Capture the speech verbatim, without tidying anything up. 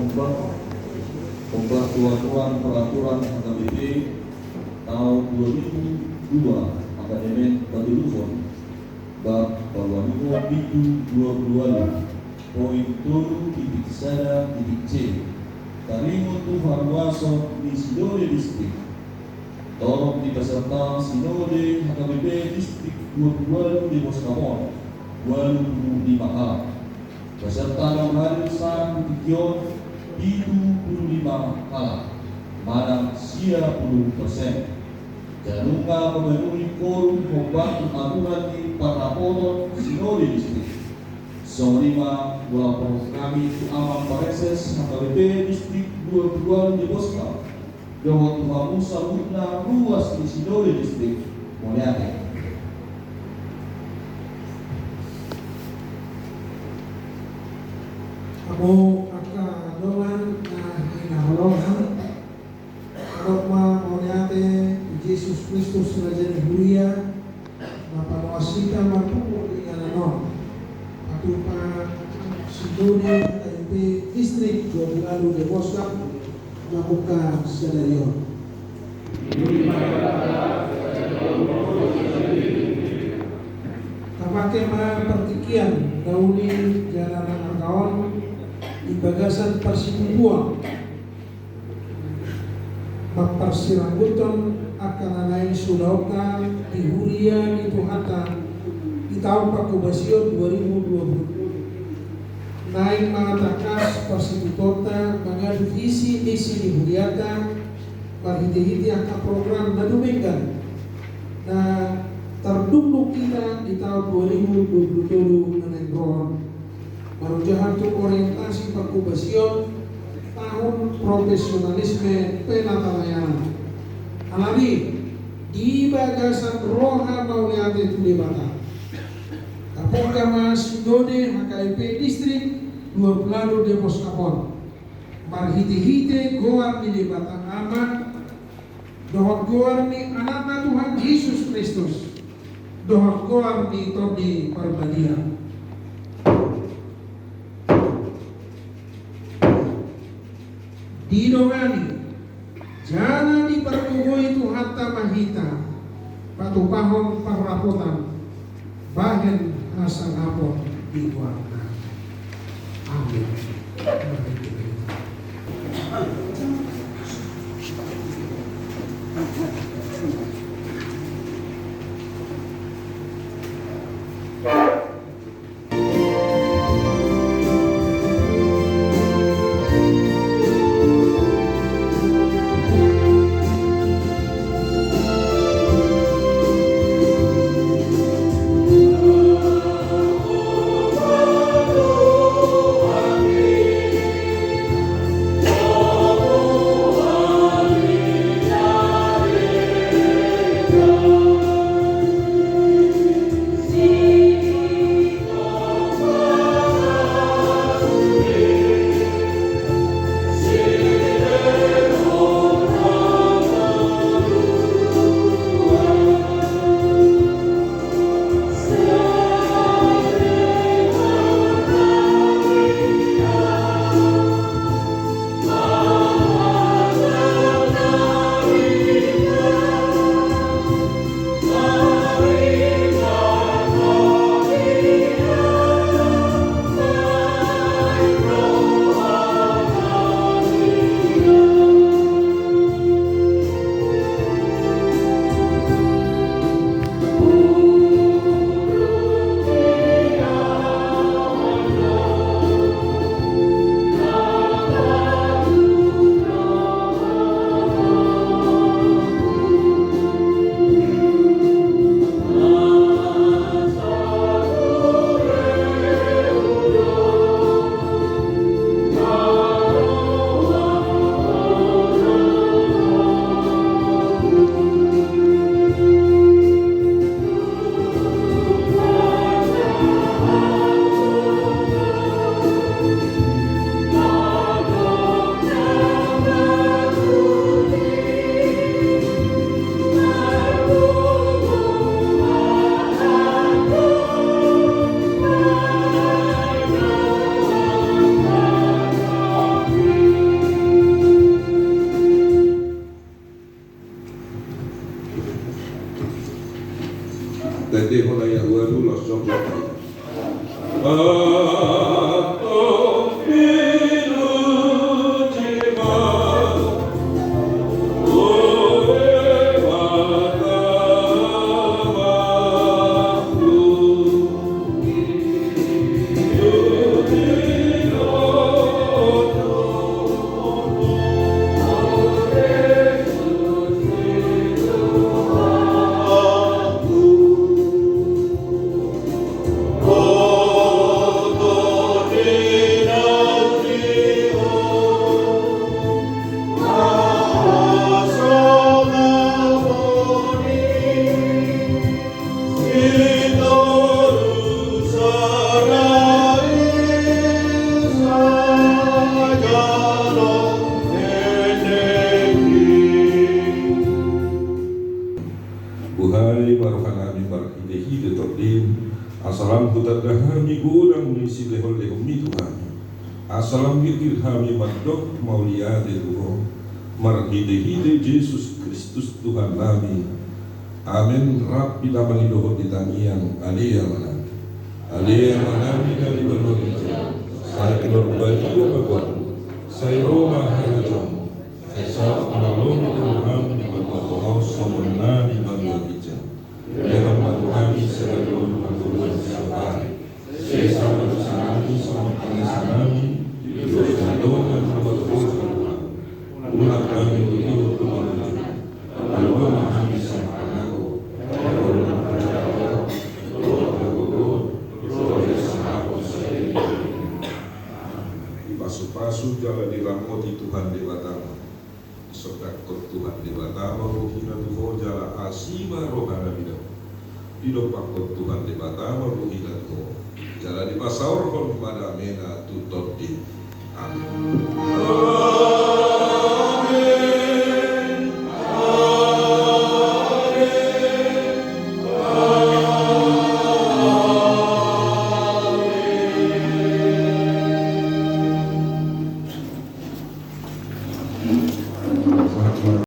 Ombak tu aturan peraturan H K B P tahun dua ribu dua, amandemen patoluhon, bab palualuhon pitu dua puluh ualu, poin tolu titik sada titik C, taringot tu haruason ni sinode distrik. Torop ni peserta sinode H K B P distrik dua puluh ualu Debos Gambut, ualu puluh lima halak. Peserta na hadir sahat tu tingki on pitu puluh lima halak, manang sia puluh persen. Jala nunga memenuhi korum hombar tu aturan ni parrapoton sinode distrik. Songon i ma hupasahat hami tu amang pareses H K B P distrik dua puluh ualu Debos Gambut, dohot tu hamu saluhutna ruas ni sinode distrik. Mauliate. Hamu angka dongan na hinaholongan, adong ma mauliate tu Jesus Kristus Raja ni huria, na panuas hita marpungu di inganan on. Patupa sinode H K B P distrik dua puluh ualu Debos Gambut, na mungka sadari on. Tapangke ma partingkian na uli jala na arga on di bagasan parsibubuan, mamparsiranggulhon angka na naeng so ulaonta di huria ni Tuhanta di taon parhobasion dua ribu dua puluh. Naeng ma tangkas parsitutuonta mangadu visi misi ni hurianta, marhitehite angka program na dumenggan na tardungdung hita di taon dua ribu dua puluh tolu na naeng ro on, marojahan tu orientasi parhobasion tahun profesionalisme penatalayanan. Alani, di bagasan roha mauliate tu Debata, tapungka ma sinode H K B P distrik dua puluh ualu Debos Gambut, marhitehite goar ni Debata Ama, dohot goar ni Anakna Tuhan Jesus Kristus, dohot goar ni Tondi Parbadia. Didongani jala dipargogoi Tuhanta ma hita patupahon parrapotan bahen hasangapon di goarna. Amin. Asa lam girgir hami mandok mauliate tu Ho, marhitehite Jesus Kristus Tuhannami. Amen. Rap hita mangido hot di tangiang. Ale Amanami, Ale Amanami na di banua ginjang, sai pinarbadia ma goarMu, sai ro ma harajaonMu, sai saut ma lomo ni rohaM di banua tonga on songon na di banua ginjang. Lehon ma tu hami sadari on hangoluan siapari. Sesa ma dosanami songon panesanami di dosa ni dongan na manggohi hami. Unang hami huhut tu pangunjunan, palua ma hami sian pangago. Dipasupasu jala diramoti Tuhan Debata ma. Disondangkon Tuhan Debata ma bohina tu ho jala asi ma rohana mida. Didompakkon Tuhan Debata ma bohina tu ho jala dipasaorhon ma damena tu tondim. Amen.